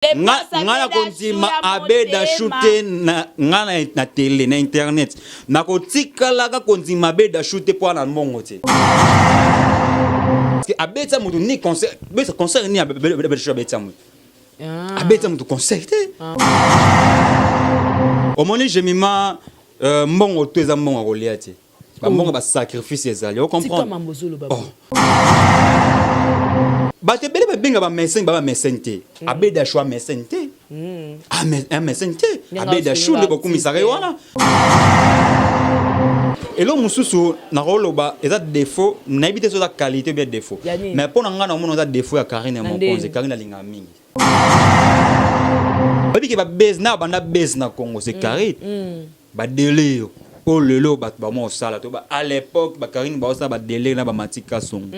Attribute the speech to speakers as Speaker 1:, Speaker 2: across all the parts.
Speaker 1: Nga nga nakondima Abeda Chou te na nga na, na tele na internet nakotikalaka kondima Abeda Chou te mpo na mbongo te. Parce que abeta moto ni concert beta concert ni Abeda Chou abeta moto. Ah. Abeta moto concert te. Ah. Omoni Jemima euh, mbongo to eza mbongo ya kolia te. Ba mbongo ba sacrifice ezali. O comprendre? Oh. Bato ebele babenga ba mécène ba ba mécène te. Abeda Chou mécène te. Un mécène te. Abeda Chou nde bokumisaka ye wana. Eloko mosusu nakoloba eza défaut, nayebi te soki eza qualité ou bien défaut. Mais mpo na ngai naomona eza défaut ya Karine Mokonzi. Karine alingaka mingi. Oyebi ke ba buzz na banda buzz na Congo c'est Karine. Ba délire oyo lelo bato bamwa kosala to ba à l'époque ba Karine baosala ba délire na ba Mati Kasongo.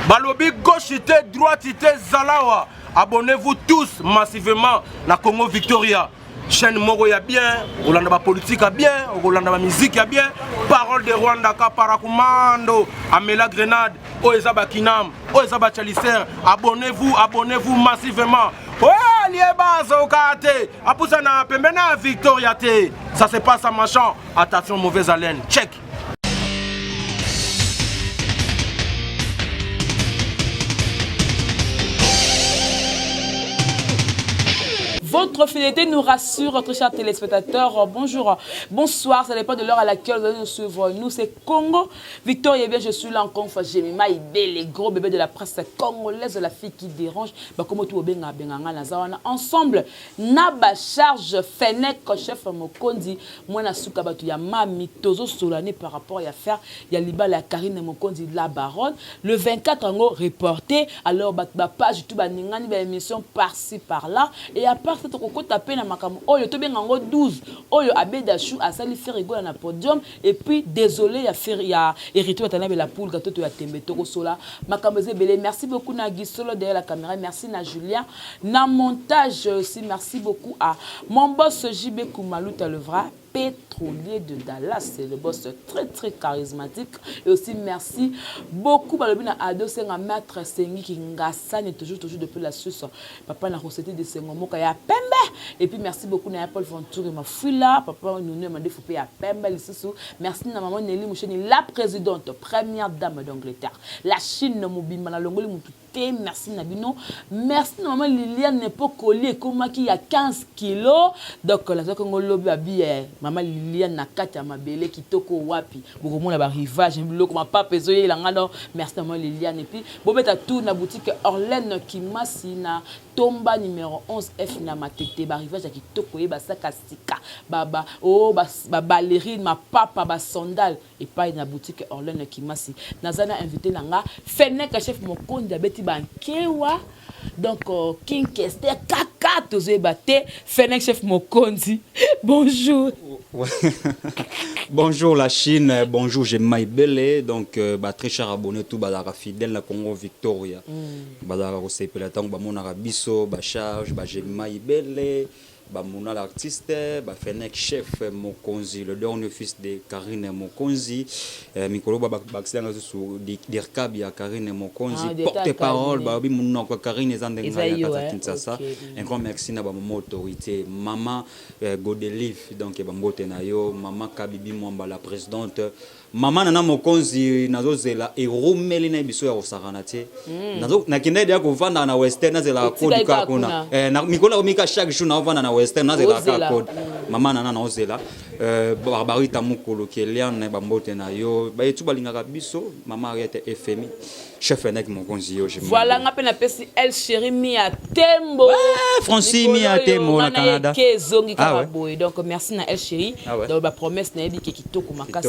Speaker 2: Balobi gauche te droite te zalawa. Abonnez-vous tous massivement na Congo Victoria. Chaîne moko ya bien, okolanda ba politique ya bien, okolanda ba musique ya bien. Parole de Rwanda ka paracommando, amela grenade, oyo eza ba kinam, oyo eza ba chalicer. Abonnez-vous, abonnez-vous massivement. Oh, lieba zoka te, apusana pembeni ya Victoria te. Ça se passe à Machan. Attention mauvaise haleine. Check.
Speaker 3: Votre fidélité nous rassure, très chers téléspectateurs. Bonjour, bonsoir, ça dépend de l'heure à laquelle vous allez nous suivre. Nous, c'est Congo. Victor Yébé, je suis là encore une fois. Jemima Ibé, les gros bébés de la presse congolaise, la fille qui dérange. Bah, comment tout benga benga nga ensemble. Na ba charge Fenech chef Mokonzi mwana suka batu ya mami tozo solane par rapport ya faire ya libala ya Carine Mokonzi la baronne le 24 yango reporte alors batu ba page tout ba ningani ba emission par ci par là et à part ça toko kota pe na makambo oyo to benga yango 12 oyo Abeda Chou asali Ferre Gola na podium et puis desole ya Ferre ya Heritier Watanabe la poule toto ya tembe toko sola makambo eza ebele merci beaucoup na Gisolo derrière la camera merci na Julien Na montage aussi merci beaucoup à mon boss JB Kumaluta le vrai pétrolier de Dallas c'est le boss très très charismatique et aussi merci beaucoup balobi na Ado Senga maître Sengi Kingasani toujours toujours depuis la Suisse papa na Rossetti de Sengo moka ya pembe et puis merci beaucoup na Paul Venturi Mafuila papa Nounou Mandefu pe ya pembe lisusu merci na maman Nelly Musheni la présidente première dame d'Angleterre la Chine mobimba na longoli mutu te merci na bino merci na maman Liliane po colis ekomaki ya 15 kilo donc nazwaki yango lobi babi eh, maman Liliane na kati ya mabele kitoko wapi bokomona ba rivage biloko mapapa ezoyela nga donc merci na maman Liliane et puis bobeta tour na boutique Orlene Kimasi na Tomba numero 11 F na Matete ba rivage ya kitoko ye basaka sika ba ba oh ba, ba ballerine mapapa ba sandales Epayi na boutique Orlene Kimasi naza na invite na nga Fenech chef mokonzi abeti ba nkewa donc King Kester kaka tozoyeba te Fenech chef mokonzi bonjour.
Speaker 1: Bonjour la Chine, bonjour Gemma Ibele, donc euh, ba très cher abonné tout bazalaka fidèle na Congo Victoria. Bazalaka kosepela ntango bamonaka biso ba charge ba Gemma Ibele Ba Muna l'artiste, ba Fenech chef Mokonzi, le dernier fils de Carine Mokonzi, eh, mikolo ba bakisela nga susu dirkab ya Carine Mokonzi, ah, porte parole ba bi munoko ya Carine eza ndenge nga ya kata Kinshasa. Okay. Un grand merci na ba mama autorité, mama eh, Godelive donc ba mbote na yo, mama Kabibi Mwamba la présidente Maman nana mokonzi nazozela erumeli na biso ya kosakana te mm. nakendaki deya kovanda na western nazelaka code kaka kuna eh, mikolo nakomika chaque jour naovanda na western nazelaka kaka code mm. mama nana naozela euh, barbarita mokolo keliane bambote na yo bayetu balingaka biso mama ariete fmi chef enek mokonzi yo
Speaker 3: voilà nga mpe napesi el chéri mia tembo
Speaker 1: ouais, francis mia tembo na canada
Speaker 3: ke ezongi kaka ah, ouais. boye donc merci na el chéri ah, ouais. donc bapromesse nayebi ke kitoko makasi.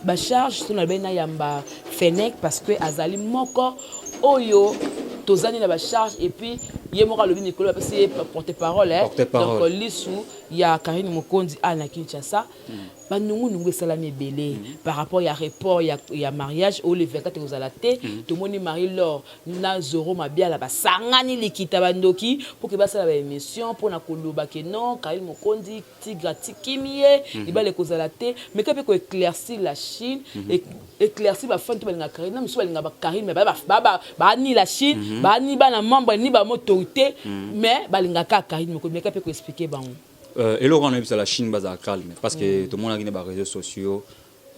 Speaker 3: Bacharge so nalobai nayamba Fenec parce que azali moko oyo tozani na bacharge. Et puis ye moko alobi mikolo bapesi ye porte parole, eh.
Speaker 1: Porte-parole.
Speaker 3: Donc lisu ya Karine Mokonzi a na Kinshasa, banungunungu esalami ebele par rapport ya report ya mariage oyo le 24 ekozala te. Tomoni Marie Laure na Zoro Mabiala basangani likita bandoki mpo ke basala baémission mpona koloba ke non, Karine Mokonzi, Tigre atikimi ye, libala ekozala te. Mais ka mpe koéclaircir la Chine, éclaircir bafani to balingaka Karine na mosusu balingaka bakarine, mais baani la Chine, baani bana membre ni bamotorité, mais balingaka Karine Mokonzi. Mais ka mpe koexpliquer bango.
Speaker 1: Eloko wana oyebisa la Chine, bazala calme, parce que tomonaki na baréseaux sociaux,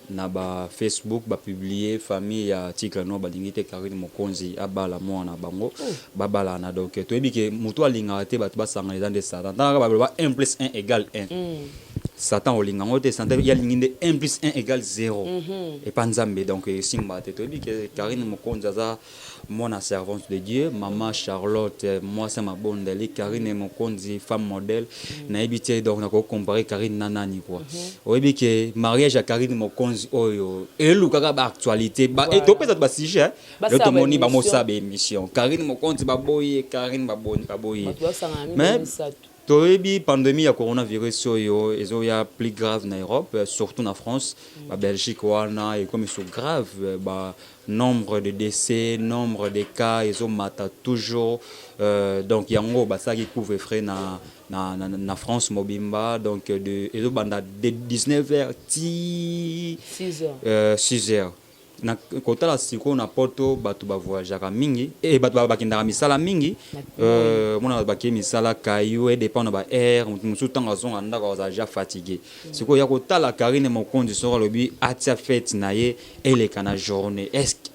Speaker 1: na bafacebook, bapublie famille ya Tigre Noir balingi te Karine Mokonzi abala mwana na bango, babalana. Donc toyebi ke moto alingaka te bato basangana eza nde Satan. Ntango kaka baloba 1 plus 1 égale 1, Satan olinga yango te. Satan ye alingi nde 1 plus 1 égale 0 epa Nzambe, donc esimba te. Toyebi ke Karine Mokonzi aza mwana servante de Dieu, mama Charlotte, mwasi ya mabondeli. Karine Mokonzi, femme modèle, nayebi te. Donc nakocompare Karine na nani quoi? Oyebi ke mariage ya Karine Mokonzi oyo elukaka baactualité, topesa basujet. Lelo tomoni bamosala baémission, Karine Mokonzi baboyi, Karine baboyi. Mais toyebi pandémie ya coronavirus oyo ezoya plus grave na Europe, surtout na France, babelgique wana ekomi so grave, ba nombre de décès, nombre de cas ezomata toujours. Donc yango basalaki couvre-feu na France mobimba, donc de ezobanda de 19 heures ti
Speaker 3: 6 heures.
Speaker 1: 6 heures. Na kotala sikoyo na Poto, bato bavoyageaka mingi e bato bakendaka misala mingi. Mona bato bakei misala kayo, edépend na baheure. Moto mosusu ntango azonga ndako azala déjà fatigué. Sikoyo ya kotala Karine Mokonzi, soki alobi atia fête na ye eleka na journée, est ce que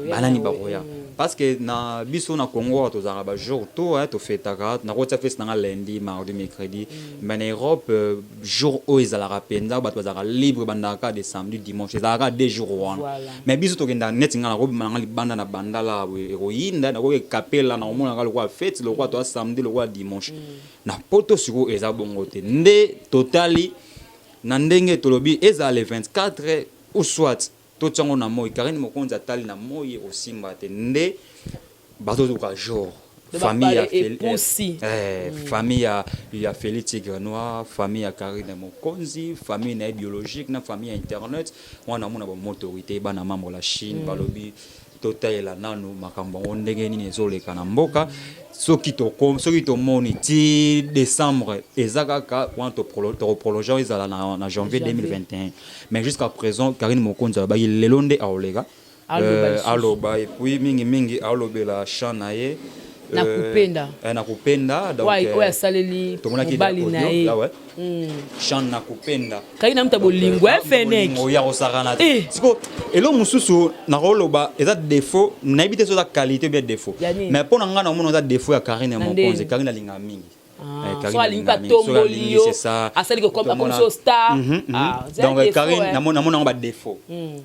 Speaker 1: banani bakoya? Parce que na biso na Congo awa tozalaka bajour to tofetaka, nakotia fête nanga lundi, mardi, mercredi. Mais na Europe, jour oyo ezalaka mpenza bato bazalaka libre, bandaka de samedi, dimanche, ezalaka 2 jours wana. Mais biso tokendaka neti nga nakobima nanga libanda na bandala ekoyinda, nakoki ekapela, nakomonaka lokola fête, lokola toa samedi, lokola dimanche. Na Poto sikoyo eza bongo te. Nde totali na ndenge tolobi ezala le 24 ou soit totiango na moi. Karine Mokonzi atali na moi osimba te, nde bazozuka jour.
Speaker 3: Famille ya
Speaker 1: famille ya Félix Tigre Noir, famille ya Karine Mokonzi, famille na ye biologique na famille ya internet wana, namona bamotorité, bana membre la Chine, balobi totalela nanu makambo yango ndenge nini ezoleka na mboka. Soki tomoni ti décembre eza kaka wana, tokoprolonge ezala na janvier 2021. Mais jusqu'à présent Karine Mokonzi alobaki lelo nde aoleka. Aloba, et puis mingimingi aolobela champ na ye.
Speaker 3: Na kupenda.
Speaker 1: Na kupenda.
Speaker 3: Donc oyo asaleli mobali na ye.
Speaker 1: Chant na kupenda.
Speaker 3: Kai na muta bolingo efenek.
Speaker 1: Ya kosakana te. Siko elo mosusu nakoloba eza défaut, nayebi te so eza qualité bien défaut, mais mpo na ngai namona eza défaut ya Karine Mokonzi. Karine alingaka mingi.
Speaker 3: So alingi mpe atomboli yo, asali akomisi yo star.
Speaker 1: Donc Karine, namona yango badéfaut,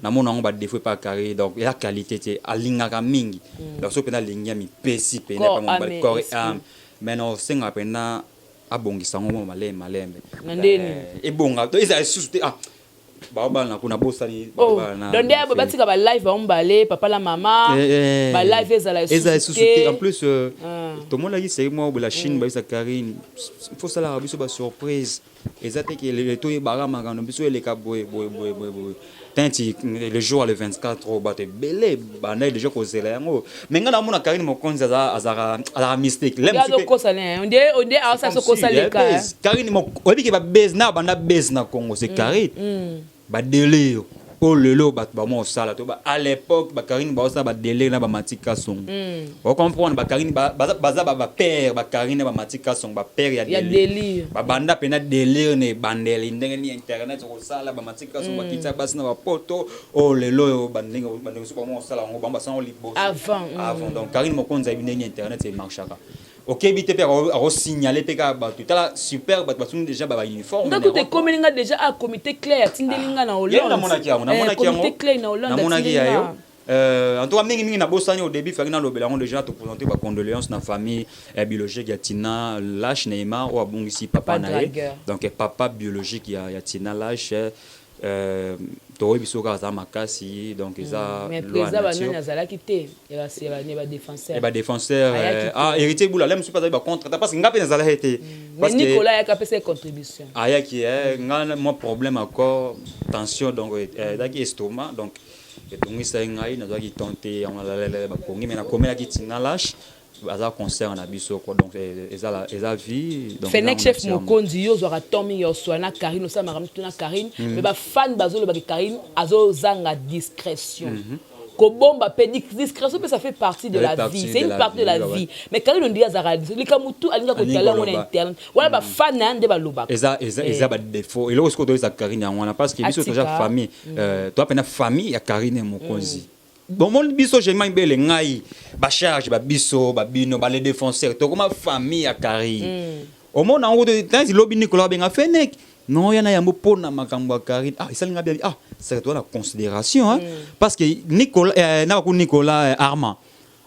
Speaker 1: namona yango badéfaut epa Karine. Donc eza qualité te, alingaka mingi. Donc so mpena alingi ya mipesi pena epa mobali, corps et âme. Mais na osengaka mpena abongisa yango mwa malembe malembe.
Speaker 3: Na ndeni?
Speaker 1: Ebonga ezala lisusu te. Ah, baobala na kuna, bosani.
Speaker 3: Donc nde batika balive bango mibale, papa la mama, balive ezala.
Speaker 1: Ezala lisusu te. En plus tomonaki série moko boye, la Chine bayebisa Karine fo salaka biso basurprise, eza te ke toyebaka makambo biso eleka boye boye boye boye boye. Tanti le jour le 24 oyo bato ebele bandaki déjà kozela yango. Mais ngai namona Karine Mokonzi azalaka mystique. Karine, oyebi ke babase na banda base na Congo, c'est Karine badélire oyo lelo bato bamwa kosala to à l'époque bakarine baosala badélire na bamatika songo. Ocomprendre, bakarine baza bapère, bakarine na bamatika songo, bapère ya
Speaker 3: délire.
Speaker 1: Babanda mpena délire na ebandeli ndenge nini internet kosala, bamatika songo bakitia basi na bapoto oyo lelo oyo bandenge mosusu bamwa kosala yango, bango basala yango liboso,
Speaker 3: avant.
Speaker 1: Donc Karine Mokonzi ayebi ndenge internet emarchaka. Okebi te mpe akosignale mpe kaka bato, tala super, bato basungi déjà bauniforme.
Speaker 3: Nga kuta ekomeli nga déjà a comité clair atindeli nga na Hollande.
Speaker 1: Namonaki yango, namonaki yango.
Speaker 3: Comité clair na Hollande.
Speaker 1: Namonaki ya yo. En tout cas mingimingi nabosani. Au début faki nalobela yango déjà, toprésente bacondoléance na famille biologique ya Tina Lash Neymar oyo abungisi papa na ye, donc papa biologique ya Tina Lash. Toyebi soki aza makasi, donc eza
Speaker 3: Mais président banani azalaki te ya badéfenseur?
Speaker 1: Ya badéfenseur, ah, Héritier Bula le mosusu mpe azali bacontre, parce que nga mpe nazalaki te.
Speaker 3: Mais Nicolas ayaki, apesa contribution.
Speaker 1: Ayaki nga mwa problème encore, tension, donc ezalaki estomac, donc etongisaki ngai, nazwaki temps te. Yango nalalala bapongi, mais nakomelaki ntina lâche aza concert na biso quoi. Donc eza eza vie.
Speaker 3: Donc Fenek Chef Mokonzi, yo ozwaka temps mingi ya oswala na Karine, osalamaka mitu na Karine, mais bafans bazolobaki Karine azozanga discrétion, kobomba mpe discrétion mpe, ça fait partie de la vie, c'est une partie de la vie. Mais Karine ondiri azalaka likambo tu alinga kotala yango na internet wana, bafans na nde balobaka.
Speaker 1: Eza badéfaut. Eloko sikoyo toyesa Karine yango wana, parce que biso toza famille, toza mpena famille ya Karine Mokonzi. Bomoni biso Jema Ibele, ngai, bacharge babiso babino bale défenseur, tokoma famille ya Karine. Omona yango tanzi lobi Nicolas abenga Fenek non ya na yambo mpona makambo ya Karine. Ah, esalinga bien. Ah, c'est toi la considération, hein? Parce que Nicolas na baku Nicolas Armand,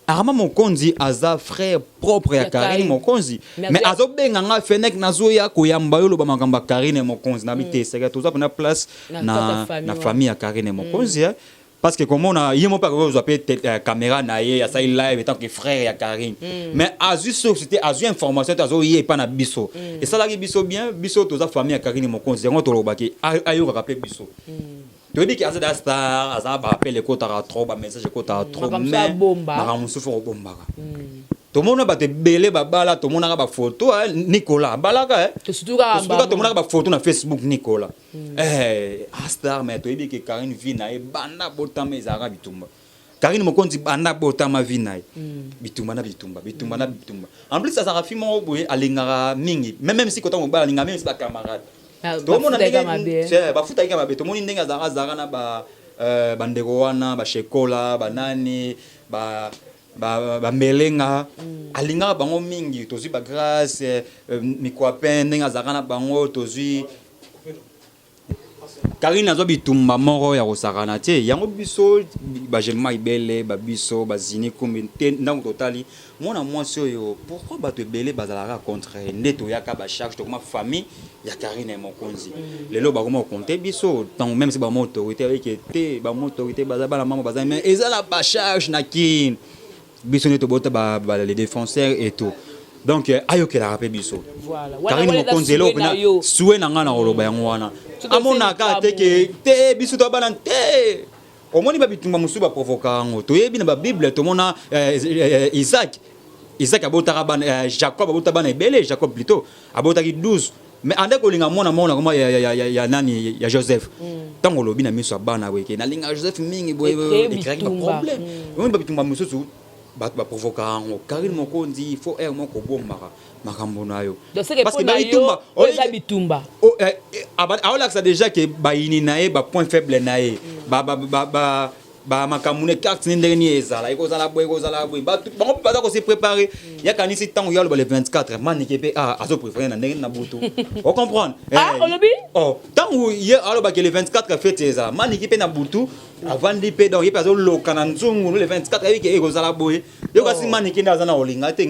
Speaker 1: Armand Mokonzi aza frère propre ya Karine Mokonzi, mais azobenga nga: "Fenek, nazoya koyamba yo, loba makambo ya Karine Mokonzi." Nabi te, seke toza mpena place na famille ya Karine Mokonzi, mm. Parce que komona ye moko mpe akozwa mpe caméra na ye, asali live en tant que frère ya Karine, mais azwi source te, azwi information te, azoye epa na biso. Esalaki biso bien. Biso toza famille ya Karine Mokonzi, yango tolobaki ayokaka mpe biso. Toyebi ke aza da star, aza baappel ekotaka trop, bamessage ekotaka trop, mais makambo mosusu obombaka. Tomona bato ebele babala, tomonaka bafoto. Nicolas abalaka,
Speaker 3: Tosutuka.
Speaker 1: Tomonaka bafoto na Facebook. Nicolas astar, mais toyebi ke Karine, vie na ye banda botama ezalaka bitumba. Karine Mokonzi, banda botama, vie na ye bitumba na bitumba, bitumba na bitumba. En plus azalaka fille moko boye alingaka mingi, même si kota mobali alingaka, même si bacamarade. Tomona ndenge bafutaki mabe. Tomoni ndenge azalaka na bandeko wana, bashekola, banani, bambelenga, alingaka bango mingi. Tozwi bagrâce mikwapin, ndenge azalaka na bango. Tozwi Karine azwa bitumba moko ya kosakana te. Yango biso bagelema ebele, babiso bazini kumbi te. Ntango totali mwana mwasi oyo, pourquoi bato ebele bazalaka contre ye? Nde toyaka bacharge, tokoma famille ya Karine Mokonzi. Lelo bakoma kokonte biso ntango même si bama autorité ayeke te, bama autorité baza bana mama baza, mais eza na bacharge na Kine. Biso nde tobota les défenseurs et tout, donc ayokelaka mpe biso. Karine Mokonzi, eloko mpena suwe na ngai na koloba yango wana, amonaka te ke te biso to bana te. Omoni babitumba mosusu baprovoka yango. Toyebi na babible, tomona Isaac. Isaac abotaka bana, Jacob abota bana ebele, Jacob plutôt abotaki 12, mais ande kolinga mwana moko nakoma ya nani, ya Joseph. Ntango olobi na miso ya bana boye ke nalinga Joseph mingi boye, ecréaki baproblème. Omoni babitumba mosusu bato baprovoka yango. Karine Mokonzi, il faut aire moko kobombaka makambo na yo.
Speaker 3: Parce que bitumba eza bitumba.
Speaker 1: Aolakisa déjà ke bayini na ye, bapoint faible na ye, bamakambo ne carte ne ndenge nini ezala, ekozala boye, ekozala boye. Bango mpe baza kose préparer. Yakanisi ntango yo aloba le 24, manike mpe azopréféré na ndenge na butu, ocomprendre?
Speaker 3: Olobi.
Speaker 1: Ntango ye alobaki le 24 fête ezala, maniki mpe na butu avandi mpe, donc ye mpe azoloka na nzungu le 24, ayebi ke ekozala boye. Yo kasi maniki nde aza na kolinga te.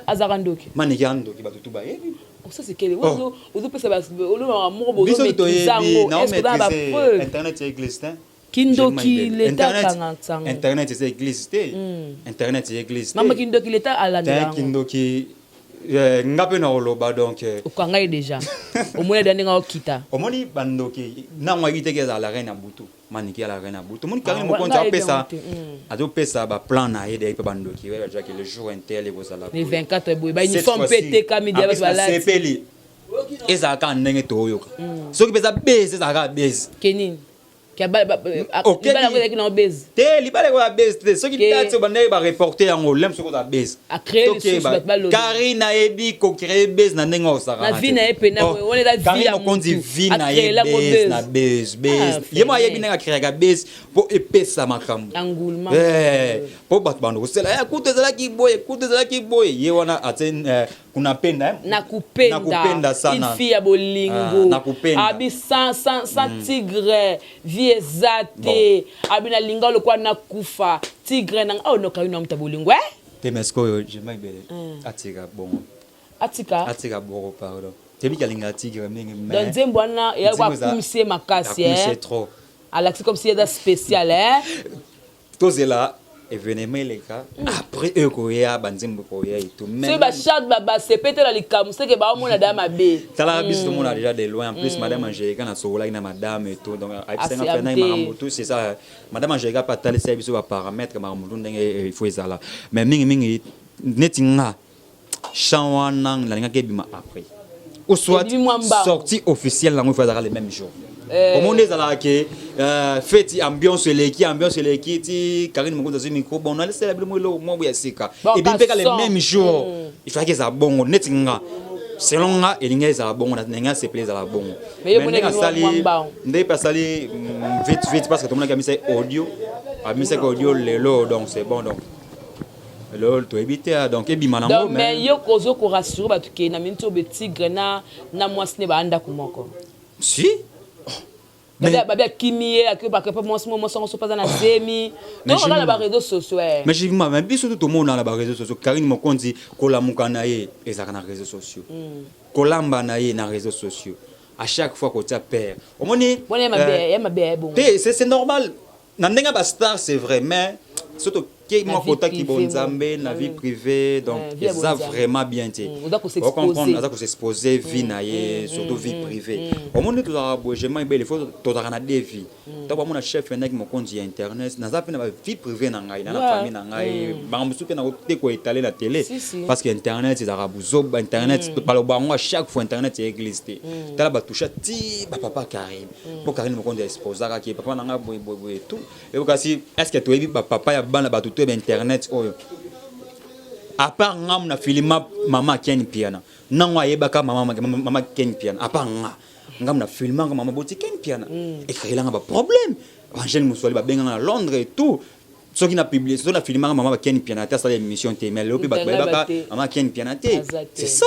Speaker 3: Azalaka ndoki?
Speaker 1: Maniki andoki, bato tu bayebi.
Speaker 3: Ça c'est quel ozopesa olobaka moko?
Speaker 1: Biso toyebi, naomaîtrise internet ya église te.
Speaker 3: Kindoki leta akanga nsango.
Speaker 1: Internet eza église te, internet ya église.
Speaker 3: Mama, kindoki leta alandela.
Speaker 1: Kindoki nga mpe na koloba, donc
Speaker 3: Okanga ye déjà, omoni ada ndenge aokita.
Speaker 1: Omoni bandoki nango ayebi teke ezala la reine ya butu, maniki ya la reine ya butu. Omoni Karine Mokonzi apesa, azopesa baplan na ye deyi mpe bandoki bazwaki le jour intel ekozala.
Speaker 3: Le 24 boye, bauniforme mpe etekami deya, bato balati.
Speaker 1: Sepeli ezalaka ndenge toyoka, soki mpe eza base, ezalaka base.
Speaker 3: Kenini? Libala yango ezalaki nango base?
Speaker 1: Te, libala ekoza base te. Soki date oyo bandeki bareporte yango lem, soki oza base. Karine ayebi kocréer base na ndenge
Speaker 3: osakana vie na ye pena wana eza vie ya
Speaker 1: Mokonzi, vie na ye base na base, base ye mo ayebi ndenge acréaka base mpo epesa makambo, mpo bato bando kosela kutu ezalaki boye, kutu ezalaki boye. Ye wana atie kuna penda.
Speaker 3: Nakupenda.
Speaker 1: Nakupenda sana.
Speaker 3: Une fille ya bolingo.
Speaker 1: Nakupenda.
Speaker 3: Abi sans tigre vie eza te. Abi nalinga lokwa nakufa tigre nanga oyo noka yo na moto ya bolingo
Speaker 1: Te, mais sikoyo Jema Ibele atika bongo.
Speaker 3: Atika.
Speaker 1: Atika bongo, pardon. Toyebi alingaka Tigre mingi.
Speaker 3: Donc nzembo wana eyaki akumisi ye makasi.
Speaker 1: Akumisi ye trop.
Speaker 3: Alakisi comme si eza spécial, eh?
Speaker 1: Tozela événement eleka, après oyo koya, banzembo koya et tout.
Speaker 3: Soki bacharte basepe te na likambo, seke baomona da mabe.
Speaker 1: Tala, biso tomona déjà de loin. En plus, madame Angélika, nasokolaki na madame et tout, donc ayebisenga fena makambo tout. C'est ça, madame Angélika mpe atalisa biso baparamètre, makambo tout ndenge il faut ezala. Mais mingimingi, neti nga, chant wana nalingaki ebima après ou soit sortie officielle nango, il faut ezalaka le même jour. Omoni, ezalaka ke feti, ambiance eleki, ambiance eleki ti Karine Mokonzi azwi micro. Bon, nalesela bino eloko mwa boya sika, ebimi mpe ka le même jour. Il fallaki ezala bongo. Neti nga, selon nga, elingi ezala bongo, ndenge asepeli ezala bongo.
Speaker 3: Mais
Speaker 1: ndenge asali, nde mpe asali vite vite, parce que tomonaki amisaki audio, amisaki audio lelo. Donc c'est bon, donc lelo toyebi te, donc ebima nango.
Speaker 3: Mais yo kozo korassurer bato ke na miniti oyo be Tigre na mwasi ne baa ndako moko?
Speaker 1: Si.
Speaker 3: Babi akimi ye, akebaka mpe mwasi mo, mwasi yango so mpe aza na zemi, tokaka na baréseaux sociaux.
Speaker 1: Mais jivima, mais biso to tomona na baréseaux sociaux, Karine Mokonzi kolamuka na ye ezalaka na réseaux sociaux, kolamba na ye na réseaux sociaux, à chaque fois kotia père omoni.
Speaker 3: Te,
Speaker 1: c'est normal na ndenge ya bastar, c'est vrai, mais surtout ke mwa kotaki bonzambe na vie privée, donc eza vraiment bien te. Ocomprendre, aza kosexpose vie na ye, surtout vie privée. Omoni, tozalaka boye, gema ebele, faut tozalaka na deux vie. Ntango bamona chef endaki mokonzi ya internet, naza mpe na bavie privée na ngai, na famille na ngai, bango mosusu mpe nakote koétaler na télé, parce que internet ezalaka buzoba. Internet, baloba yango à chaque fois, internet ya église te. Tala, batusha ti bapapa Karine, mpo Karine Mokonzi aexposaka ke papa na ngai boye boye boye tout. Eyo kasi, est ce que toyebi bapapa ya bana bato to ya internet oyo? À part ngamu na filima mama Ken Piana, nango ayebaka mama Ken Piana. À part nga, ngamu na filmanga mama boti Ken Piana, ecréelanga baproblème. Bajeune moswali babenganga na Londres et tout. Soki na publie, soki na filmaka mama baken Piana te, asala émission te, mais lelo mpe bato bayebaka mama Ken Piana te. C'est ça,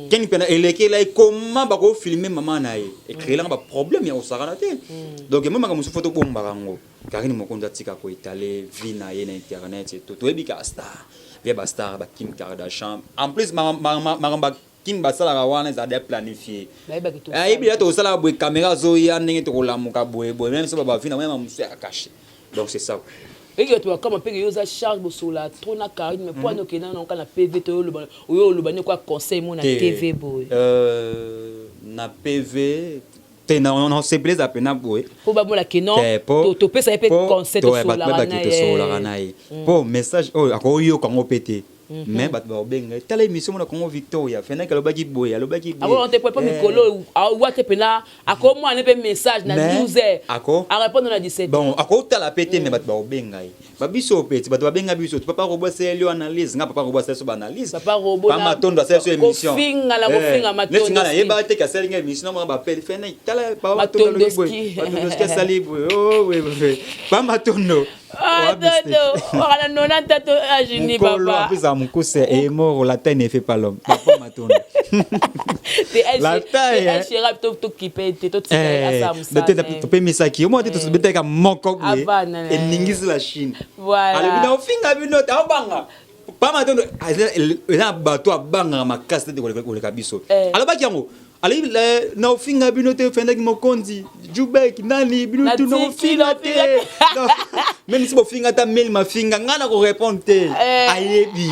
Speaker 1: Ken Piana elekela ye comment bakofilme mama na ye, ecréelanga baproblème ya kosakana te. Donc emo makambo mosusu fo tobombaka yango. Karine Mokonzi atika koétaler vie na ye na internet et tout. Toyebi kaka star via bastar, bakim Kardashian. En plus, makambo Kim basalaka wana ezala déjà planifié. Ayebi ya tokosalaka boye, caméra azoya, ndenge tokolamuka boye boye, même so babavi na moyama mosusu ya caché. Donc c'est ça.
Speaker 3: Eke bato bakama mpe yo oza charge, bosola trop na Karine, mais po ani okenda na na PV to oyo oloba nde kwa conseil mo na TV boye?
Speaker 1: Na PV te, nasepeli eza mpena boye.
Speaker 3: Mpo bamona ke non, topesa ye mpe conseil, tosololaka
Speaker 1: na ye. Tosololaka na ye mpo message oyo akoyoka yango mpe te, mais bato bakobenga, tala émission mona Congo Victoria, Fenaki alobaki boye, alobaki.
Speaker 3: Boye te, po mikolo awa te mpena akomwana mpe message na 12 heures, arépondre na 17.
Speaker 1: Bon, akotala mpe te, mais bato bakobenga ye, babiso mpe ti bato babenga biso, papa Robo asali yo analyse, nga papa Robo asali so baanalyse,
Speaker 3: papa
Speaker 1: Matondo asali so émission.
Speaker 3: Kofinga na kofinga.
Speaker 1: Neti nga nayebaka te kasali nga émission, namona bapele Fenaki, tala papa Matondo alobi boye, Matondoski asali boye, pa Matondo.
Speaker 3: Wakala nonanta to agini papa.
Speaker 1: Apesa mokuse est mort, la taille ne fait pas l'homme, papa Matondo.
Speaker 3: La taille tokipe te, totika.
Speaker 1: Topemisaki omona te, tobetaka moko boye, eningisi la Chine. Alobi na ofinga bino te, aobanga pa Matondo. Eza na bato abangaka makasi te koleka biso. Alobaki yango, alobi na ofinga bino te, ofendaki mokonzi Jubek nani bino tu na ofinga te, même si bofinga ata meli mafinga, ngai na korépondre te. Ayebi,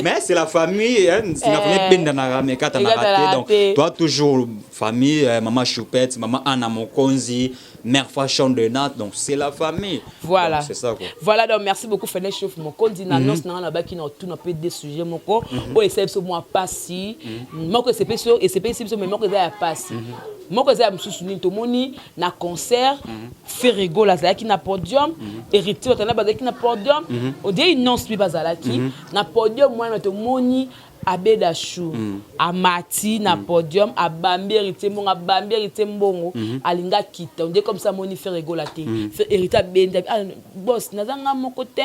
Speaker 1: mais c'est la famille, c'est la famille, ebendanaka mais ekatanaka te. Donc toi, toujours famille, mama Choupette, mama Anna Mokonzi, mère Fashion de Nat, donc c'est la famille.
Speaker 3: Voilà.
Speaker 1: C'est ça quoi.
Speaker 3: Voilà, donc merci beaucoup Fene Chef Mokonzi. Na annonce na baki na tout na pe des sujets moko oyo esali biso mwa pasi moko, esepesi biso, mais moko eza ya pasi, moko eza ya mosusu. Nini tomoni na concert? Ferre Gola azalaki na podium, Héritier Watanabe bazalaki na podium, odie Innoss'B mpe bazalaki na podium wana. Tomoni Abeda Chou amati na podium, abambi Héritier mbongo, abambi Héritier mbongo, alingi akita, ondie comme ça amoni Ferre Gola te. Héritier abendi: "Ah, boss, naza nga moko te,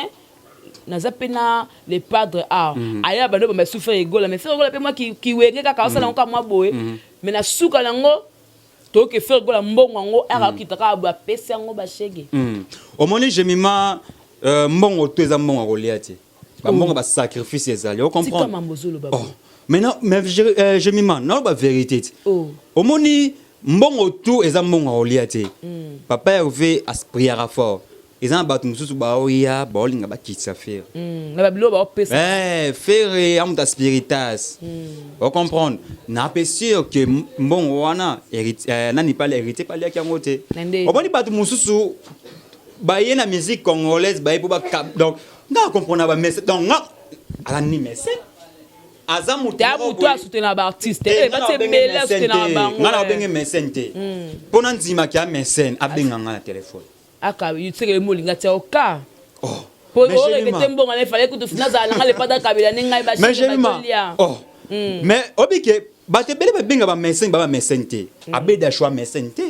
Speaker 3: naza mpe na le padre art." Aya bando bamba su Ferre Gola, mais Ferre Gola mpe mwa kiwenge kaka osala yango kaka mwa boye, mais na suka nango toyoki Ferre Gola mbongo yango akakita kaka boye, apesi yango bashege.
Speaker 1: Omoni Jemima, mbongo to eza mbongo ya kolia te, bambongo basacrifice ezali, ocomprendre?
Speaker 3: Mambo ozoloba.
Speaker 1: Oh. Maintenant, mais Jemima, naloba vérité ti.
Speaker 3: Oh.
Speaker 1: Omoni, mbongo tu eza mbongo ya kolia te. Papa Hervé aspriara fort. Eza na bato mosusu baoya, baolinga bakitisa Ferre.
Speaker 3: Na babilo baopesa.
Speaker 1: Eh, Ferre amuta spiritas. Ocomprendre, na mpe sûr que mbongo wana nani pale, Héritier paliaki yango te.
Speaker 3: Na nde.
Speaker 1: Omoni, bato mosusu baye na musique congolaise, baye mpo baka. Donc nga comprendre bamese, donc nga aza ni mécène, aza motu
Speaker 3: Te,
Speaker 1: moko
Speaker 3: motu asoutenaka baartiste.
Speaker 1: Te, nga na
Speaker 3: Bati
Speaker 1: obenge
Speaker 3: ebele
Speaker 1: mécène
Speaker 3: asoutenaka
Speaker 1: te.
Speaker 3: bango.
Speaker 1: Nga na obenge mécène te, mpo na ndimaki ya mécène, abenga nga na telefone.
Speaker 3: Aka sekele molinga tia oka.
Speaker 1: Oh.
Speaker 3: Po
Speaker 1: Mais
Speaker 3: orepete
Speaker 1: Jemima-
Speaker 3: mbongo na efale kutu nazala nanga lepata kabela nde ngai.
Speaker 1: Mais Jemima,
Speaker 3: Batolia.
Speaker 1: oh, mais obike bato ebele babenga bamécène, ba bamécène te. Abeda Chou mécène te.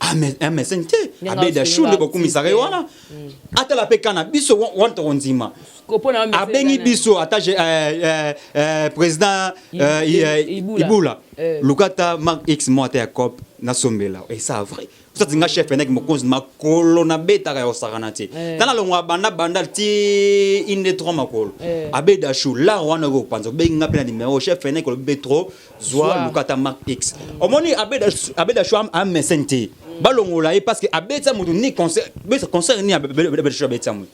Speaker 1: Ah, un mécène te.
Speaker 3: Ndenge
Speaker 1: Abeda Chou nde
Speaker 3: asoutenir
Speaker 1: bokumisaka ye wana, atala mpe kana biso wana tokondima.
Speaker 3: Kopona.
Speaker 1: Abengi biso ata président
Speaker 3: Ibula.
Speaker 1: Ibula.
Speaker 3: Eh.
Speaker 1: Luka ata Mark X mo, ata ya cop nasombela, esa vrai osati nga chef enaki mokonzi makolo nabetaka ya kosakana te.
Speaker 3: Eh.
Speaker 1: Tala longwa banda banda ti inde 3 makolo.
Speaker 3: Eh.
Speaker 1: Abeda Chou lar wana okopanza, obengi nga mpe na numéro chef enaki, olobi trop zwa.
Speaker 3: Zwa.
Speaker 1: Luka ata Mark X. Omoni, Abeda Chou amesene te, balongola ye parce que abetisa motu ni concert, beta concert ni Abeda Chou abetisa motu.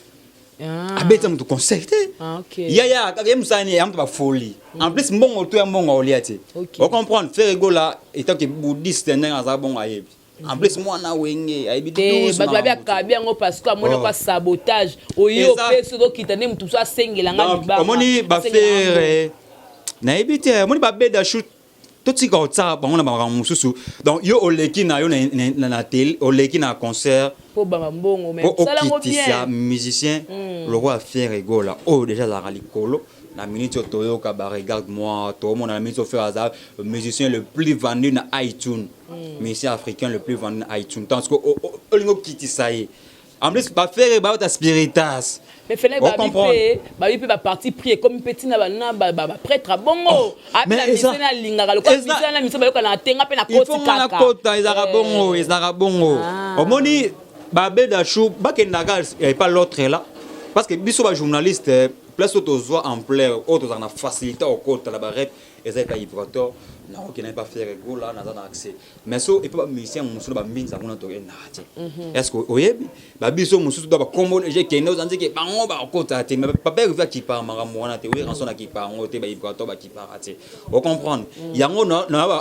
Speaker 1: Abeta motu concert te.
Speaker 3: Ah, ok.
Speaker 1: Yaya ye mosala ni ya moto bafoli, en plus mbongo to ya mbongo aolia te. Ocomprendre, Ferre Gola étant que bouddhiste, ndenge aza bongo ayebi, en plus mwana Wenge ayebi
Speaker 3: Te,
Speaker 1: 12
Speaker 3: bato babi
Speaker 1: makambo te.
Speaker 3: akabi yango parce que amoni
Speaker 1: Oh.
Speaker 3: kwa sabotage oyo opesi ozokita nde motu mosu asengela nga
Speaker 1: Donc,
Speaker 3: libanga.
Speaker 1: omoni
Speaker 3: Asengela nga.
Speaker 1: baFerre, nayebi te, omoni babeda Chou, totika kotiaka bango na makambo mosusu. Donc yo oleki na yo na télé, oleki na concert
Speaker 3: mpo bamba mbongo, mais
Speaker 1: mpo
Speaker 3: salango
Speaker 1: okitisa
Speaker 3: bien.
Speaker 1: musicien lokola Ferre Gola oyo déjà azalaka likolo na minute oyo toyoka ba Regarde moi, toomona na minute oyo Ferre aza musicien le plus vendu na iTunes, musicien africain le plus vendu na iTunes. Tandis que olingi okitisa ye, en plus baFerre baota spiritas.
Speaker 3: Mais fene babi
Speaker 1: Ocomprendre.
Speaker 3: mpe, babi mpe baparti pris ekomi mpe ntina bana baprêtre bongo abi
Speaker 1: Mais
Speaker 3: na misene alingaka lokola misene na misene bayokana na tenga mpe na
Speaker 1: Il faut
Speaker 3: koti
Speaker 1: nga
Speaker 3: kaka.
Speaker 1: nakota, ezalaka bongo, ezalaka bongo.
Speaker 3: Ah.
Speaker 1: Omoni, babeda Chou bakendaka epa l'autre là, parce que biso bajournaliste, place oyo tozwa ampleur, oyo tozalaka na facilité okota na barep, eza epa Vibrator. Nakokenda epa Ferre Gola, naza na accès, mais so epa bamusicien mosusu na bambinza kuna tokendaka te. Est ce que oyebi babiso mosusu do bakombo je kende oza nzeke bango bakota te? Mais papa Hervé akipaka makambo wana te, oyo ranso nakipaka yango te, baVibrator bakipaka te. Ocomprendre yango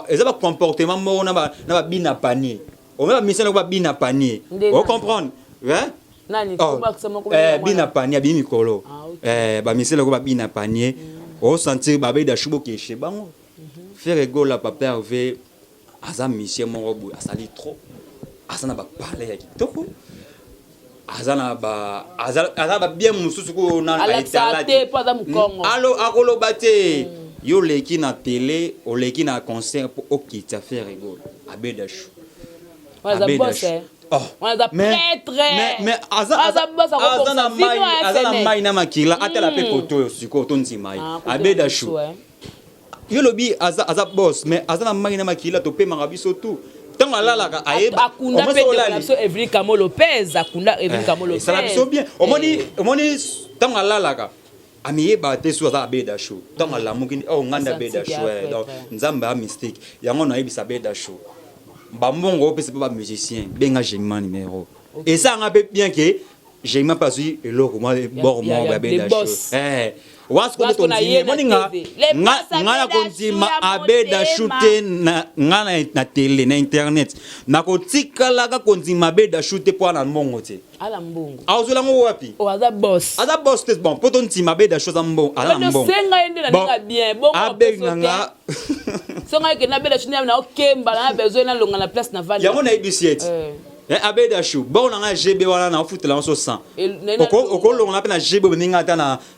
Speaker 1: eza bacomportement moko na babina panier, ome bamusicien loko babina panier.
Speaker 3: Nde nani?
Speaker 1: Ocomprendre, hein?
Speaker 3: Nani?
Speaker 1: Oh,
Speaker 3: Kobakisa moko
Speaker 1: eh,
Speaker 3: mwana.
Speaker 1: bina panier abimi mikolo.
Speaker 3: Ah, ok.
Speaker 1: Eh, bamusicien loko babina panier, osentir babeda Chou bokeshe bango. Ferre Gola, papa Hervé aza musicien moko boye asali trop, aza na bapalais ya kitoko, aza na ba aza babien mosusu ko na
Speaker 3: Alakisaka te mpo aza mokongo.
Speaker 1: Alo akoloba te. Yo oleki na télé, oleki na concert mpo okita Ferre Gola, abeda Chou.
Speaker 3: Wana aza
Speaker 1: Abeda
Speaker 3: boss,
Speaker 1: Chou.
Speaker 3: eh.
Speaker 1: Oh.
Speaker 3: Wana aza
Speaker 1: Mais-
Speaker 3: prêtre.
Speaker 1: mais aza
Speaker 3: Aza boss,
Speaker 1: aza na
Speaker 3: akobongisa
Speaker 1: mai
Speaker 3: bino,
Speaker 1: aza na
Speaker 3: FNL.
Speaker 1: mai na makila, atala mpe koto oyo sikoyo tondima ye.
Speaker 3: Ah, koto
Speaker 1: Abeda
Speaker 3: na biso,
Speaker 1: Chou,
Speaker 3: eh.
Speaker 1: yo lobi aza boss, mais aza na mai na makila, topemaka biso tu ntango alalaka ayeba.
Speaker 3: Akunda mpe ndeko na biso Evelyne Kamo Lopez, akunda Evelyne Kamo Lopez.
Speaker 1: Esala biso bien. Omoni, ntango alalaka amiyeba te so aza abeda Chou, ntango alamuki, oh, ngai nde abeda
Speaker 3: Asanti
Speaker 1: Chou, eh. Donc
Speaker 3: après.
Speaker 1: Nzambe ya mystique yango nayebisa abeda Chou, bambongo opesa mpe bamusicien, benga Jemima numéro, esalanga mpe bien ke Jemima mpe azwi eloko mwa bord moko
Speaker 3: ya
Speaker 1: ya beda
Speaker 3: les
Speaker 1: Chou.
Speaker 3: boss.
Speaker 1: Eh, wana
Speaker 3: Parce qu'on a ye na
Speaker 1: moninga
Speaker 3: TV. Les boss
Speaker 1: nga
Speaker 3: Abeda
Speaker 1: nakondima
Speaker 3: Chou ya
Speaker 1: abeda Chou
Speaker 3: motema.
Speaker 1: te nga na télé, na internet, nakotikalaka kondima abeda Chou te mpo ana mbongo te.
Speaker 3: Ala mbongo.
Speaker 1: Azwela yango wapi?
Speaker 3: Oh, aza boss.
Speaker 1: Aza boss te. Bon, mpo tondima abeda Chou aza mbongo, aza na mbongo.
Speaker 3: Osenga ye nde na
Speaker 1: Bon,
Speaker 3: ndenge ya bien bongo.
Speaker 1: abenga nga.
Speaker 3: So ngai kende abeda Chou nde na okemba na besoin nalonga na place na vandi.
Speaker 1: Yango nayebisi ete
Speaker 3: Eh.
Speaker 1: Eh, abeda Chou, bon na ngai GB wana na ofutela yango so 100.
Speaker 3: Eh,
Speaker 1: Okolongola mpe na GB, obengi nga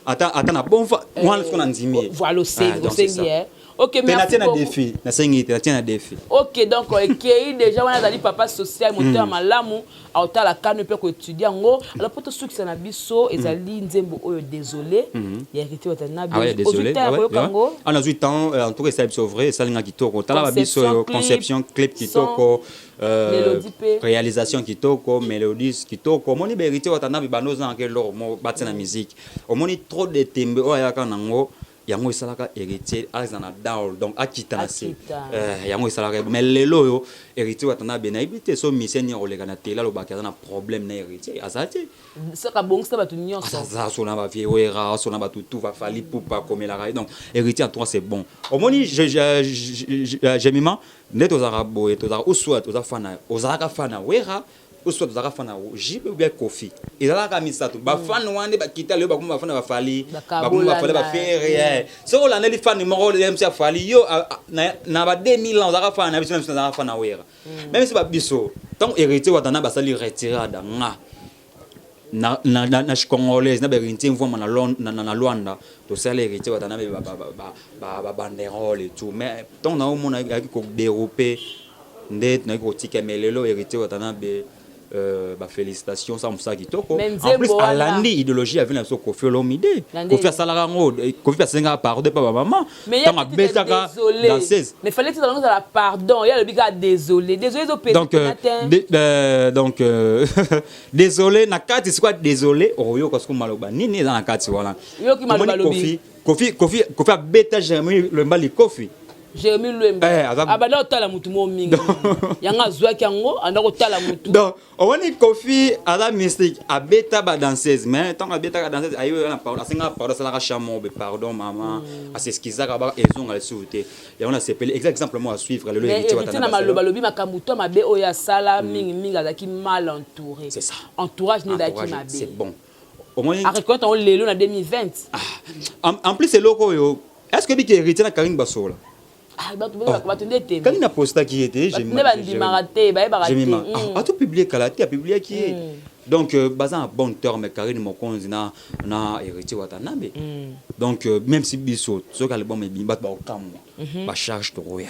Speaker 1: ata na bon fa wana siko na ndimi ye.
Speaker 3: Voilà, osengi
Speaker 1: Ah, donc c'est
Speaker 3: osengi
Speaker 1: ça.
Speaker 3: eh. Ok,
Speaker 1: Te
Speaker 3: merci
Speaker 1: natie na
Speaker 3: beaucoup.
Speaker 1: défi, nasengi te, natie na défi.
Speaker 3: Ok, donc ekei déjà wana azali papa social, moto ya malamu, aotala kano mpe koétudie yango. Alors mpo tosukisa na biso, ezali nzembo oyo Désolé ya Héritier Watanabe.
Speaker 1: Ah ouais, désolé.
Speaker 3: Ozwi temps ya
Speaker 1: Ah ouais,
Speaker 3: koyoka
Speaker 1: ouais.
Speaker 3: yango?
Speaker 1: Ah, nazwi temps, en tout cas esali biso vrai, esalinga kitoko. Tala babiso oyo,
Speaker 3: Conception,
Speaker 1: conception, clip
Speaker 3: son,
Speaker 1: kitoko,
Speaker 3: mélodie mpe.
Speaker 1: Réalisation kitoko, mélodie kitoko. Omoni, baHéritier Watanabe bando ozangaka eloko mo batia na musique. Omoni, trop de tembe oyo ayaka nango. Yango esalaka Héritier aza na down, donc akita na se.
Speaker 3: Akita.
Speaker 1: Yango esalaka. Mais lelo oyo Héritier Watanabe, nayebi te so musicien nini akoleka na tele alobaki aza na problème na Héritier. Aza te.
Speaker 3: Soki abongisa bato nyonso.
Speaker 1: Aza so na bavieux Wera, so na bato tout, baFally Ipupa akomelaka ye. Donc Héritier, en tout cas, c'est bon. Omoni Jemima, nde tozalaka boye, tozalaka ou soit oza fan na, ozalaka fan na Wera, ou soit ozalaka fan na JB ou bien Kofi. Ezalaka misato. Bafan wana nde bakita lelo, bakoma bafan na baFally, bakoma baFally, baFerre. Soki olandeli fan moko mc aFally yo na ba 2000 ans, ozalaka fan na biso, même si nazalaka fan na Wera, même si babiso ntango Héritier Watana basali retirada nga na congolaise na baHéritier mvwama na Lwanda, tosala Héritier Watana babanderole et tout. Mais ntango naomona ayaki kodérope nde nayaki kotika. Mais lelo Héritier Watanabe, bafélicitation, sa mosala kitoko. En plus alandi idéologie ya vieux na biso Kofi Olomide. Kofi asalaka yango, Kofi asengaka pardon epa bamama ntango abetaka danseuse.
Speaker 3: Mais fallait tozala ozala pardon, ye alobi kaka désolé, désolé.
Speaker 1: Donc donc désolé na kati sikoyo, désolé okoyoka siko maloba nini eza na kati wana.
Speaker 3: Yoki maloba alobi.
Speaker 1: Kofi abeta Jérémi Lwemba Kofi.
Speaker 3: Jérémi Lwemba abanda kotala mutu mo mingi, yango azwaki yango, anda kotala mutu.
Speaker 1: Donc omoni Kofi aza mystique, abeta badanseuse, mais ntango abetaka danseuse, ayi na pardon, asengaka pardon, asalaka chamo be pardon mama, aseskizaka baka ezonga lisusu te. Yango nasepeli, exact exemple mo à suivre lelo.
Speaker 3: Héritier na maloba alobi makambo to mabe oyo asala mingimingi, azalaki mal entouré.
Speaker 1: C'est ça.
Speaker 3: Entourage nde ezalaki mabe.
Speaker 1: C'est bon, omoni.
Speaker 3: Areconnaître yango lelo na 2020.
Speaker 1: En plus eloko oyo, est ce que biki Héritier na Karine basola?
Speaker 3: Bato nde te.
Speaker 1: Kali na postaki ye te.
Speaker 3: Nde bandimaka te, bayebaka te.
Speaker 1: Atopublie kala te, apubliaki ye. Donc baza na bon terme, Karine Mokonzi na Héritier Watanabe. Donc même si biso soki album ebimi, bato bakokamwa, bacharge tokoya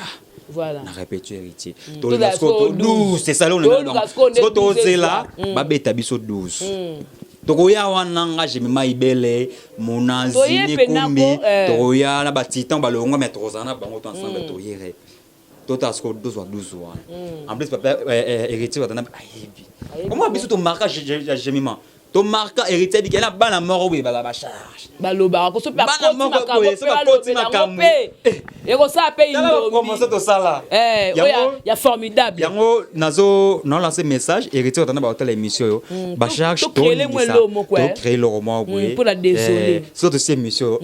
Speaker 1: na répétition Héritier, tolinga siko 12, c'est ça. Siko tozela babeta biso 12, tokoya wana. Nga Jemima Ibele, Monazi Nekumbi, tokoya na batitan balongwa, mais tokozala na bango to ensemble, toyere totala siko tozwa 12 wana. En plus papa Héritier Watana ayebi omoi biso tomarka Jemima, tomarka Héritier abiki na bana moko boye baza bacharge.
Speaker 3: Balobaka koso mpe.
Speaker 1: Bana moko boye, so bakoti makambo.
Speaker 3: Mpe ekosala mpe.
Speaker 1: Indomie tosala.
Speaker 3: Oyo ya formidable.
Speaker 1: Yango nazo naolance message, Héritier Watana baotala émission oyo, bacharge.
Speaker 3: Tocréele mwa eloko moko.
Speaker 1: Tocréer eloko moko boye.
Speaker 3: Mpona désolé.
Speaker 1: Soki tosi émission,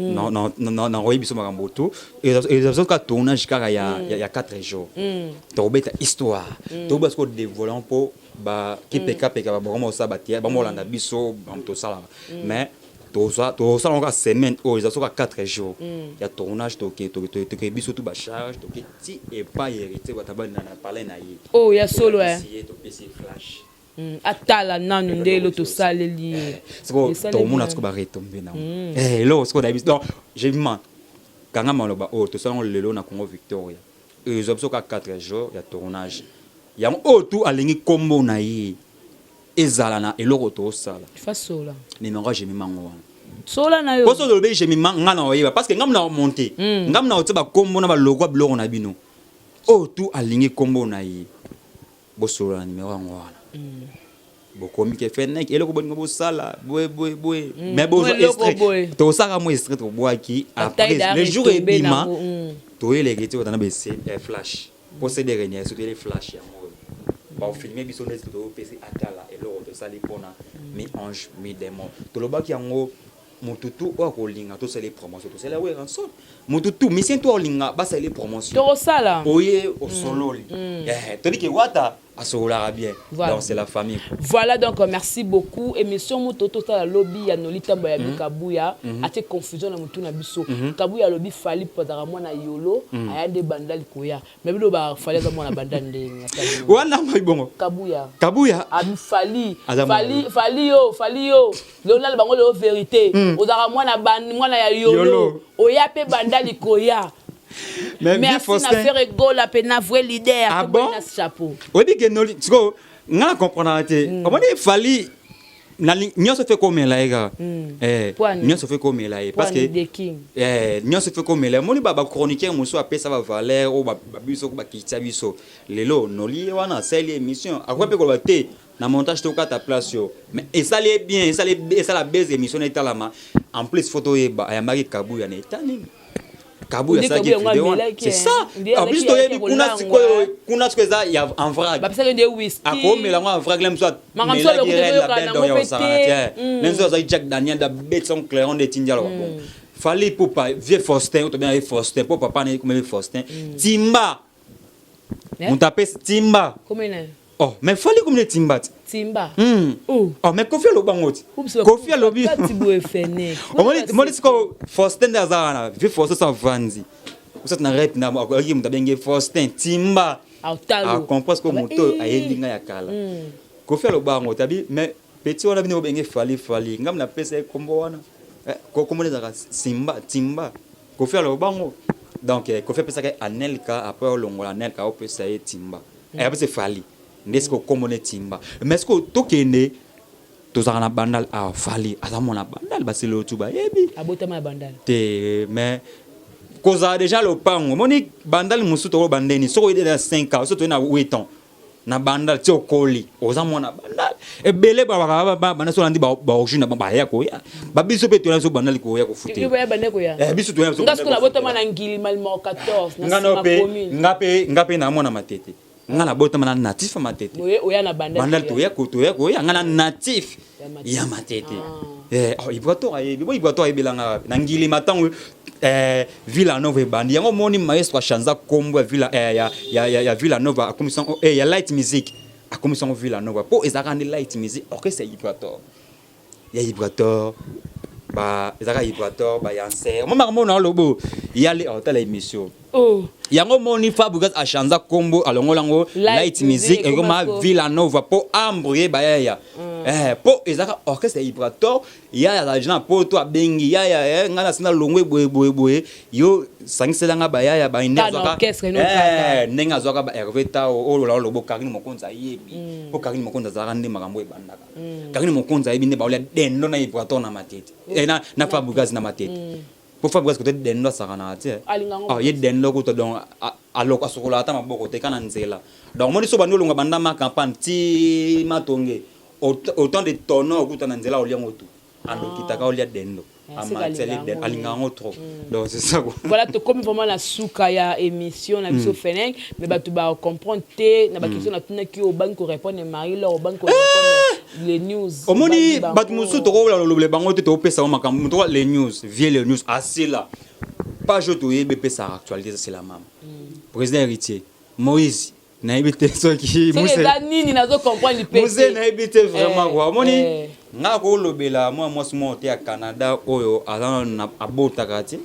Speaker 1: nakoyebi biso makambo tu eza kaka tournage kaka ya 4 jours, tokobeta histoire, tokoba siko dévoiler mpo bakipekapeka babakoma kosala batia bamolanda biso tosalaka. Mais tosala kaka semaine oyo eza soka 4 jours ya tournage, toke biso tu bacharge, toke ti epai Héritier Wataba na palais na ye.
Speaker 3: Oyo ya solo.
Speaker 1: Ye topesi flash.
Speaker 3: Atala nanu nde elo tosaleli ye.
Speaker 1: Tokomona siko baretombe nango eloko siko nayebi. Donc jema kanga maloba oyo tosalango lelo na Congo Victoria, ezwa biso kaka 4 jours ya tournage. Yango oyo tu alingi nkombo na ye ezala na eloko tosala.
Speaker 3: Fasola.
Speaker 1: Numéro ya Jemima ngo wana.
Speaker 3: Sola na yo.
Speaker 1: Poso olobi Jemima, nga na oyeba parce que ngamu na omonte, ngamu na otia bakombo na baloko ya biloko na bino. Oyo tu alingi nkombo na ye, bosolola na numéro yango wana. Bokomi ke fenek eloko bolingo bosala boye boye boye, mais bozwa extrait, tosalaka mo extrait, tobwaki. Après le jour ebima, toyeleke ti otana bese flash procédé renia so toyele flash yango oyo bafilme biso neti topesi atala eloko tosali mpona mi ange mi démon. Tolobaki yango, motu tu oyo akolinga tosali promotion, tosali Werrason. Motu tu musicien tu olinga basali promotion,
Speaker 3: tokosala.
Speaker 1: Oye osololi, toliki Wata asololaka bien.
Speaker 3: Voilà.
Speaker 1: Donc c'est la famille.
Speaker 3: Voilà, donc merci beaucoup. Émission moto tosala lobi ya Noli Tambo ya Kabuya atie confusion na mutu na biso. Kabuya alobi Fally po azalaka mwana Yolo, aya nde banda likoya. Mais bilo ba Fally aza mwana banda ndenge
Speaker 1: wana mai bongo.
Speaker 3: Kabuya.
Speaker 1: Kabuya.
Speaker 3: Abi Fally
Speaker 1: Aza mwana.
Speaker 3: Fally, Fally yo, Fally yo. Lelo nala bango lelo vérité. Ozalaka mwana ban mwana ya Yolo.
Speaker 1: Yolo.
Speaker 3: Oya pe banda likoya.
Speaker 1: Mais
Speaker 3: Merci na
Speaker 1: Faustin
Speaker 3: Ferre Gola pe na vrai leader.
Speaker 1: Ah
Speaker 3: Toboyi
Speaker 1: bon?
Speaker 3: na chapeau.
Speaker 1: Oyebi ke Noli sikoyo nga na comprendaka te. Omoni Fally nyonso fe komela ye kaka.
Speaker 3: Poani.
Speaker 1: Nyonso fe komela ye parce que
Speaker 3: Poani the king.
Speaker 1: Nyonso fe komela ye. Omoni bachroniqueur mosusu apesa bavaleur oyo babiso bakitia biso lelo. Noli ye wana asali émission, akoki mpe koloba te na montage tokata place oyo, mais esali ye bien, esala base émission na etalama. En plus faut toyeba ayambaki Kabuya na eta nini. Kabuya asalaki video wana, c'est ça. En plus toyebi kuna sikoyo, kuna sikoyo eza ya en vrac,
Speaker 3: bapesaki nde whisky,
Speaker 1: akomela yango en vrac. Le mosusu amelaki reine la belle, donc ya kosakana te. Le mosusu azalaki Jack Daniel, da betisa clairon nde etindi aloba bon. Fally Ipupa, vieux Faustin oyo tobengaki Faustin mpo papa na ye komeli Faustin Timba, moto apesi Timba. Oh, mais Fally komine Timba ti.
Speaker 3: Timba.
Speaker 1: Oh. Oh, mais Kofi alobi bango ti. Kofi alobi. Omoni sikoyo Faustin nde aza wana, vieux Faustin so avandi osati na rep na akoki moto abenge Faustin Timba, acomprend sikoyo moto oyo ayebi ngai ya kala. Kofi aloba yango tabi, mais petit wana bino obenge Fally Fally, ngai napesa ye kombo wana, kombo ezalaka Simba Timba. Kofi aloba bango, donc Kofi apesaka ye Anelka, après olongola Anelka, opesa ye Timba, apesa Fally nde sikoyo kombo ne Timba. Mais sikoyo tokende, tozalaka na Bandal awa, Fally aza mwana Bandal, basele oyo tu bayebi.
Speaker 3: Abotama na Bandal?
Speaker 1: Te, mais kozala déjà lopango, omoni Bandal mosusu tokoloba ndeni soki oyebi na 5 ans, soki toye na 8 ans na Bandal ti okoli, oza mwana Bandal. Ebele banda so olandi baorigine na baya koya, babiso mpe toya biso Bandal koya kofutela
Speaker 3: biso. Toya na Ngilima numéro 14.
Speaker 1: Nga mpe, nga mpe na mwana Matete, nga nabotama na natif ya Matete.
Speaker 3: Bandal
Speaker 1: toya koya, nga na natif ya Matete. Ibrator ayebi bo, Ibrator ayebelanga wapi na Ngilima ntango Villa Nova ebandi yango. Omoni maestro achanza kombo ya Villa, ya Villa Nova, akomisa ya Light Music, akomisa yango Villa Nova mpo ezalaka nde Light Music, orchestre ya Ibrator, ya Ibrator ba ezalaka Ibrator bayanser mo makambo na olobo yale otala émission.
Speaker 3: Oh.
Speaker 1: Yango moni Fabregas achanza kombo, alongola yango Light Music, ekoma Villa Nova mpo embrouye bayaya, mpo ezalaka orchestre ya Ibrator. Yaya azalaki na poto, abengi yaya: "Ngai nasi nalongwe boye boye boye, yo sangiselanga bayaya." Ndenge azwaka ba Hervé Tao oyo ola olobo, Karine Mokonzi ayebi, mpo Karine Mokonzi azalaka nde makambo ebandaka. Karine Mokonzi ayebi nde baolia dendo na Ibrator na Matete, na Fabregas na Matete, po Fabregas kote dendo asakanaka te. Ye dendo kuta, donc aloko asokolaka ata maboko te ka na nzela. Donc omoni so bandi olonga banda ma campagne ti Matonge, autant de tonneau okuta na nzela, oliango tu alokitaka olia dendo, alinga yango trop. Donc c'est ça quoi.
Speaker 3: Voilà, tokomi vraiment na suka ya émission na biso Feneng, mais bato bacomprendre te na baquestion natunaki. Obangi korépondre Marie Lor, obangi korépondre les news.
Speaker 1: Omoni bato mosusu tokobola lolobele bango te, tokopesa bango makambo toka les news vie, les news asila page oyo toyebi epesaka actualité, c'est la mama président Héritier Moïse. Nayebi te soki
Speaker 3: eza nini, nazo comprendre.
Speaker 1: Muse nayebi te vraiment quoi. Omoni nga kolobela mwa mwasi moko te ya Canada oyo aza abotaka te,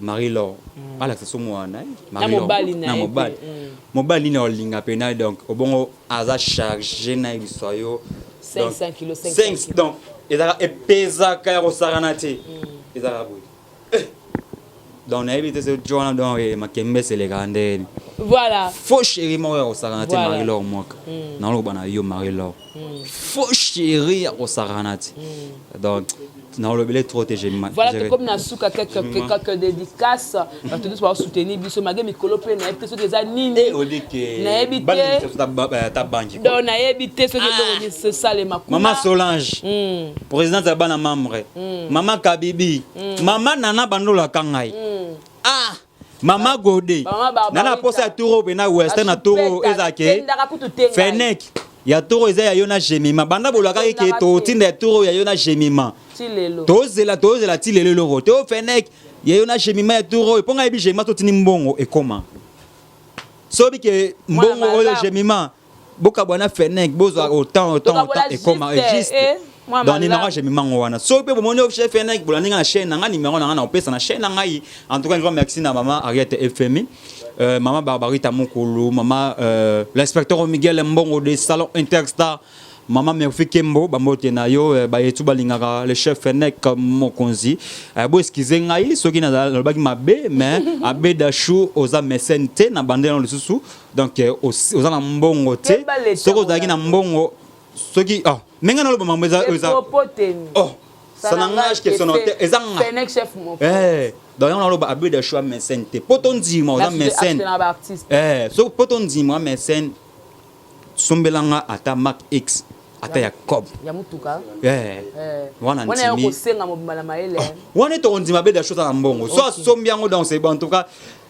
Speaker 1: Marie Lor alakisa so mwana.
Speaker 3: Na mobali.
Speaker 1: Mobali nini olinga mpena? Donc obongo aza chargé na yebiso yo.
Speaker 3: 500 kilo.
Speaker 1: Donc ezalaka epezaka ya kosakana te, ezalaka boye. Donc nayebi te soki wana, donc makembe eselekaka ndeni.
Speaker 3: Voilà.
Speaker 1: Faux chéri moko ya kosakana te, Marie Lor Mwaka, naloba na yo Marie Lor, faux chéri ya kosakana te. Donc nalobele trop te.
Speaker 3: Voilà, tokomi na suka. Quelques dédicaces, bato nyonso basoutenir biso malgré mikolo mpe nayebi te soki eza nini, nayebi
Speaker 1: te.
Speaker 3: Donc nayebi te soki eloko nini esalema.
Speaker 1: Mama Solange, présidente ya bana membre, mama Kabibi, mama Nana bandolaka ngai, ah mama Gode nana posa ya turo mpe na western na turo ezalake Fenek ya toro eza ya yo na Jemima. Banda bolakaki ke totinda ya toro ya yo na Jemima, tozela tozela ti lelo eloko te. O Fenek ya yo na Jemima ya toro oyo, mpo ngai yebi Jemima, totindi mbongo ekoma sobi ke mbongo oyo Jemima bokabwa na Fenek, bozwa autant autant autant ekoma juste. Donc numéro ya Jemima ngo wana, soki mpe bomoni chef Fenek, bolandi nga na chaîne na ngai, numéro na ngai na opesa na chaîne na ngai. En tout cas, un grand merci na mama Ariette FMI, mama Barbarita Mokolo, mama l'inspecteur Miguel Mbongo de Salon Interstar, mama Murphy Kembo, bambote na yo. Bayetu balingaka le chef Fenek Mokonzi, bo excuse ngai soki nalobaki mabe, mais abeda chou oza mécène te na bandela lisusu. Donc oza na mbongo te. Soki ozalaki na mbongo, soki oh, ndenge naloba makambo eza oh, ça n'engage que son auteur, eza nga. Eh, donc yango naloba abeda chou mécène te, po tondima oza mécène, eh, soki po tondima mécène, sombelanga ata Mark X. Ata ya cob.
Speaker 3: Ya mutuka.
Speaker 1: Eh.
Speaker 3: Eh.
Speaker 1: Wana
Speaker 3: Wana ya
Speaker 1: ndimi.
Speaker 3: kosenga mobimba na mayele.
Speaker 1: Wana tokondima be dasho na mbongo. So asombi yango donc c'est bon en tout cas.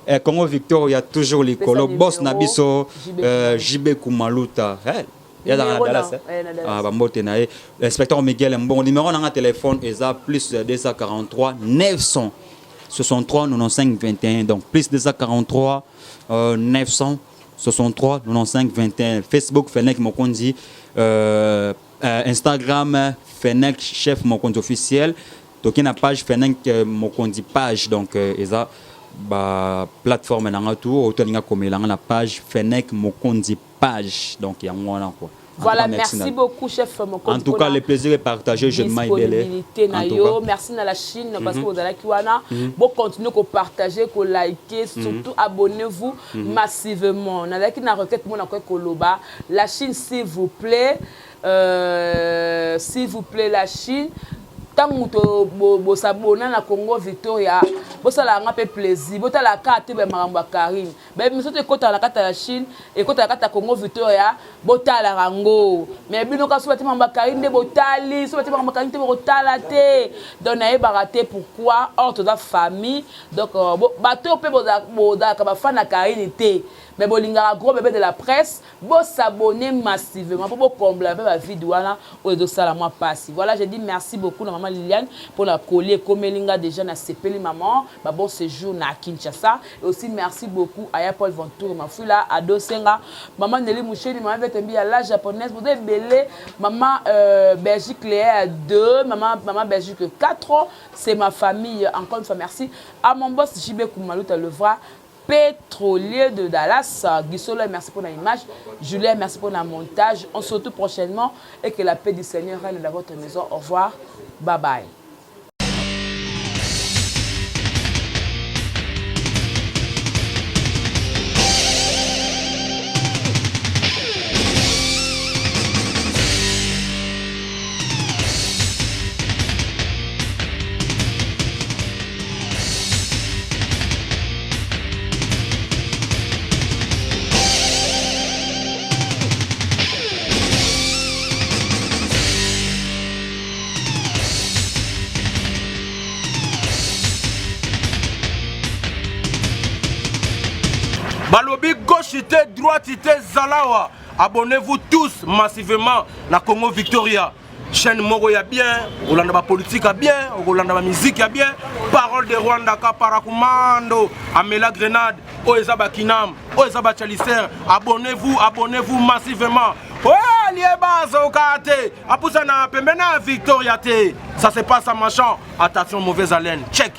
Speaker 1: Eh, Congo Victoria toujours likolo
Speaker 3: Pesa
Speaker 1: boss na
Speaker 3: numéro,
Speaker 1: biso
Speaker 3: JB
Speaker 1: euh, JB Kumaluta. Eh, yazaka na
Speaker 3: Numéro
Speaker 1: Dallas.
Speaker 3: na-
Speaker 1: eh?
Speaker 3: eh, na Dallas.
Speaker 1: Ah, bambote na ye. Inspecteur Miguel Mbongo numéro nanga téléphone eza plus 243 963 95 21 donc plus 243 euh, 963 95 21 Facebook Fennec Mokonzi euh, euh, Instagram Fennec chef Mokonzi officiel toki na page Fennec euh, Mokonzi page donc euh, eza ba plateforme nanga tout otolinga komela nga na page Fennec Mokonzi page donc yango wana quoi. En
Speaker 3: Voilà,
Speaker 1: tout cas,
Speaker 3: merci,
Speaker 1: na-
Speaker 3: beaucoup, chef Mokonzi.
Speaker 1: En tout cas, le plaisir est partagé, je
Speaker 3: disponibilité na
Speaker 1: En tout
Speaker 3: yo.
Speaker 1: cas.
Speaker 3: Merci na la Chine parce que vous allez wana. Bon, continuez ko partager, ko liker, surtout abonnez-vous massivement. Na laki na requête mon ko koloba. La Chine s'il vous plaît, euh, s'il vous plaît la Chine. ntango moto bosabona na Congo Victoria bosala yanga mpe plaisir botala kaka te makambo ya Karine bayebi soki ekotaka na kati ya Chine ekotaka na kati ya Congo Victoria botalaka yango mais bino kaka soki batie makambo ya Karine nde botali soki batie makambo ya Karine te bokotala te donc nayebaka te pourquoi or toza famille donc bato oyo mpe bozalaka bafan na Karine te mais bolingaka gros bébé de la presse bosabonner massivement mpo bokombla mpe bavide wana oyo ezosala mwa mpasi. Voilà, je dis merci beaucoup na mama Liliane mpona colis ekomeli nga déjà na sepeli maman ba bon séjour na Kinshasa. Et aussi merci beaucoup aya Paul Ventour Mafula Ado Senga maman Nelly Moucheni maman Vetembi ya la japonaise boza ebele maman euh, Belgique Léa 2 maman, maman Belgique 4 c'est ma famille. Encore une fois merci à mon boss JB Koumaluta le vrai pétrolier de Dallas. Guissolo, merci pour l'image. Julien, merci pour le montage. On se retrouve prochainement et que la paix du Seigneur règne dans votre maison. Au revoir. Bye bye.
Speaker 2: Balobi gauche te droite te zalawa. Abonnez-vous tous massivement na Congo Victoria. Chaîne moko ya bien, okolanda ba politique ya bien, okolanda ba musique ya bien. Parole de Rwanda ka paracommando, amela grenade, oyo eza ba kinam, oyo eza ba chalicer. Abonnez-vous, abonnez-vous massivement. Ouais, lieba zoka te, apusa na pembeni ya Victoria te. Ça se passe à Machan. Attention mauvaise haleine. Check.